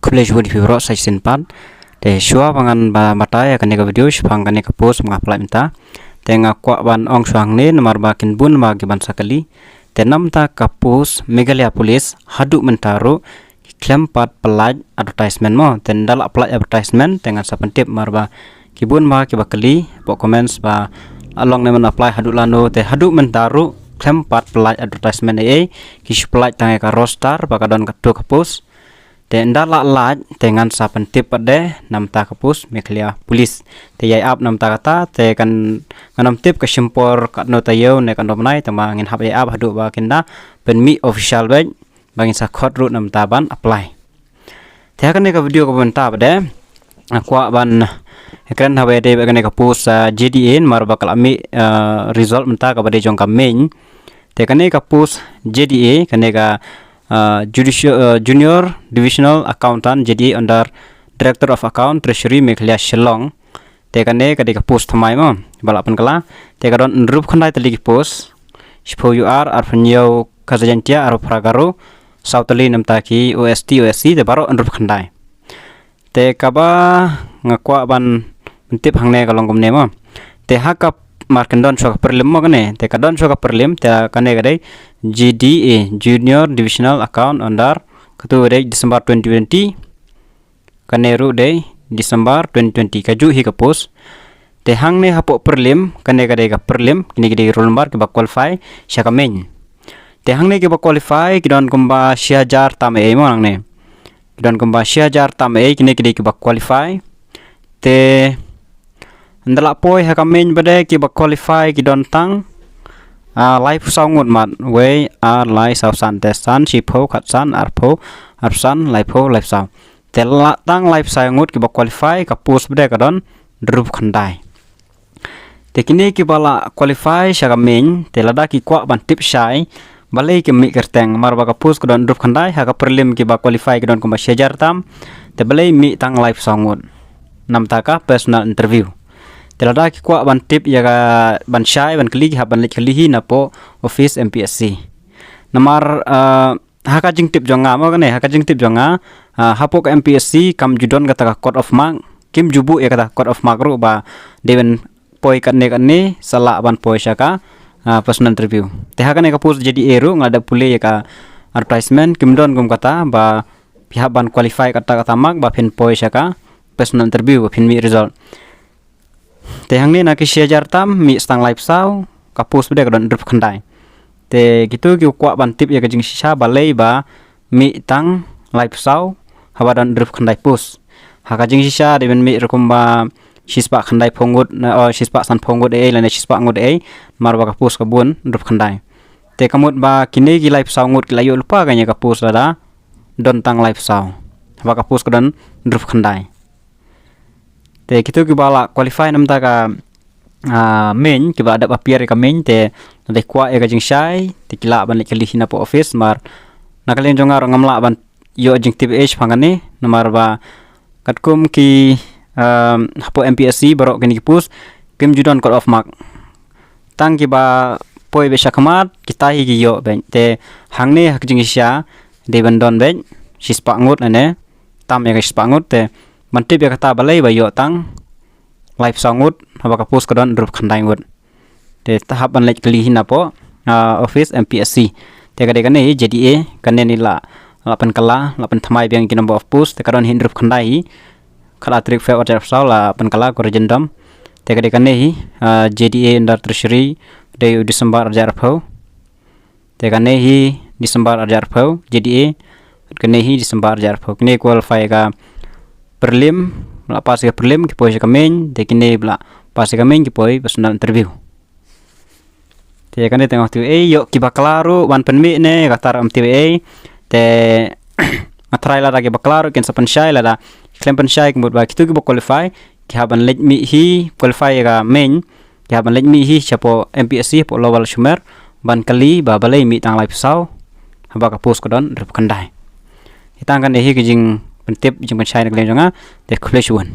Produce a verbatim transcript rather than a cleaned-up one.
Khublei shibun ïa phi baroh sa shisien pat. Te shuwa ba ngan ba batai ïa kane ka video shaphang kane ka post ba nga apply mynta, te nga kwah ban ong shuwa hangne namar ba kin bun ba ki ban sa kylli. Te namar ka post Meghalaya Police haduh mynta ruh ki khlem pat pynlait advertisement mo. Te ynda la pynlait advertisement te ngan sa pyntip namar ba ki bun ba ki ba kylli hapoh comments ba la long ne men apply haduh lano, te haduh mynta ruh khlem pat pynlait advertisement ei ei, ki shu pynlait tang ïa ka roster ba ka don katto ka post. Te ynda la lait te ngan sa pyntip pat de namar ka post Meghalaya Police. Te ïai ap namar kata te kan, ngan ym tip ka shim por katno taïew ne katno bnai, te ma ngin hap ïai ap haduh ba kin da pynmih official beit ba ngin sa khot ruh namar ban apply. Te ha kane ka video kaba mynta pat de nga kwah ban kren ha ba ïadei bad kane ka post, ah, J D A, namar ba ka la mih, ah, result mynta kaba dei jong ka main. Te kane ka post J D A, kane ka, ah, judici-, ah, Junior Divisional Accountant, J D A under Director of Account, Treasury, Meghalaya, Shillong. Te kane ka dei ka post thymmai mo ba la pynkylla. Te ka don hynriewphew khyndai tylli ki post. Shiphew ïu ar, arphew hynñiew Khasi Jaiñtia, arphew phra Garo, saw tylli namar ki O S T, O S C, te baroh hynriewphew khyndai. Te kaba nga kwah ban pyntip hangne ka long kumne mo. Te ha ka mar kin don shuwa ka prelim mo kane. Te ka don shuwa ka prelim, te kane ka dei J D A, Junior Divisional Account under, katu ka dei December twenty twenty. Kane ruh dei December twenty twenty, kajuh hi ka post. Te hangne hapoh prelim, kane ka dei ka prelim, kine ki dei roll number kiba qualify sha ka main. Te hangne kiba qualify ki don kumba shi hajar tam ei mo hangne. Ki don kumba shi hajar tam ei, kine ki dei kiba qualify. Te ynda la poi ha ka main pat de kiba qualify ki don tang, ah, laiphew saw ngut mat, wei, ar, lai, saw, san, te san, shiphew, khatsan, arphew, arphew san, laiphew, laiphew saw. Te la tang laiphew saw ngut kiba qualify, ka post pat de ka don hynriewphew khyndai. Te kine kiba la qualify sha ka main, te lada ki kwah ban tip shai balei ki mih kyrteng, namar ba ka post ka don hynriewphew khyndai, ha ka prelim kiba qualify ki don kumba shi hajar tam, te balei mih tang laiphew saw ngut namar ka personal interview. Te lada ki kwah ban tip ïa ka, ban shai, ban kylli, ki hap ban leit kylli hi napoh office M P S C. Namar, ah, ha ka jingtip jong nga mo kane, ha ka jingtip jong nga, ah, hapoh ka M P S C kam ju don kata ka cut off mark, kim ju buh ïa kata cut off mark ruh ba dei ban poi katne katne sa lah ban poi sha ka, ah, personal interview. Te ha kane ka post J D A ruh nga la dep pule ïa ka advertisement, kim don kum kata ba phi hap ban qualify kata kata mark ba phin poi sha ka personal interview ba phin mih result. Te hangne na ki shi hajar tam mih tang laiphew saw, ka post pat de ka don hynriewphew khyndai. Te kito ki kwah ban tip ïa ka jingshisha balei ba mih tang laiphew saw haba don hynriewphew khyndai post. Ha ka jingshisha dei ban mih ruh kumba shispah khyndaiphew ngut, na, oh, shispah sanphew ngut ei, lane shispah ngut ei, namar ba ka post ka bun hynriewphew khyndai. Te ka mut ba kine ki laiphew saw ngut ki la ïoh lypa kane ka post lada don tang laiphew saw haba ka post ka don hynriewphew khyndai. Te kito kiba la qualify namar ka, ah, main, kiba la dep appear ïa ka main, te lada ki kwah ïa ka jingshai te ki lah ban leit kylli hi napoh office, namar na ka liang jong nga ruh ngam lah ban ïoh jingtip ei shaphang kane, namar ba katkum ki, um, hapoh M P S C baroh kine ki post kim ju don cut off mark. Tang kiba poi beit sha khmat kita hi ki ïoh beit. Te hangne ha ka jingshisha dei ban don beit shispah ngut lane tam ïa ka shispah ngut, te ban tip ïa kata balei ba ïoh tang laiphew saw ngut haba ka post ka don hynriewphew khyndai ngut. Te ta hap ban leit kylli hi napoh, ah, office M P S C. Te ka dei kane hi J D A, kane hi la, la pynkylla, la pynthymmai biang ki number of post, te ka don hi hynriewphew khyndai hi. Khatar tarik Feb arhajar arphew saw la pynkylla corrigendum. Te ka dei kane hi, ah, J D A under Treasury, dei u December arhajar arphew. Te kane hi December arhajar arphew, J D A. Kane hi December arhajar arphew. Kine qualify ka prelim, la pass ka prelim ki poi sha ka main, te kine ba la pass ka main ki poi personal interview. Te kane te nga tip ei, ïoh kiba kla ruh wan pynmih ne, kata ruh ym tip ei. Te nga tharai lada kiba kla ruh kin sa pynshai, lada khlem pynshai ka mut ba kito kiba qualify ki hap ban leit mih hi, qualify ïa ka main, ki hap ban leit mih hi shapoh M P S C hapoh Lower Lachumiere ban kylli ba balei mih tang laiphew saw haba ka post ka don hynriewphew khyndai. Te tang kane hi ka jingpyntip jingpynshai na ka liang jong nga, te khublei shibun.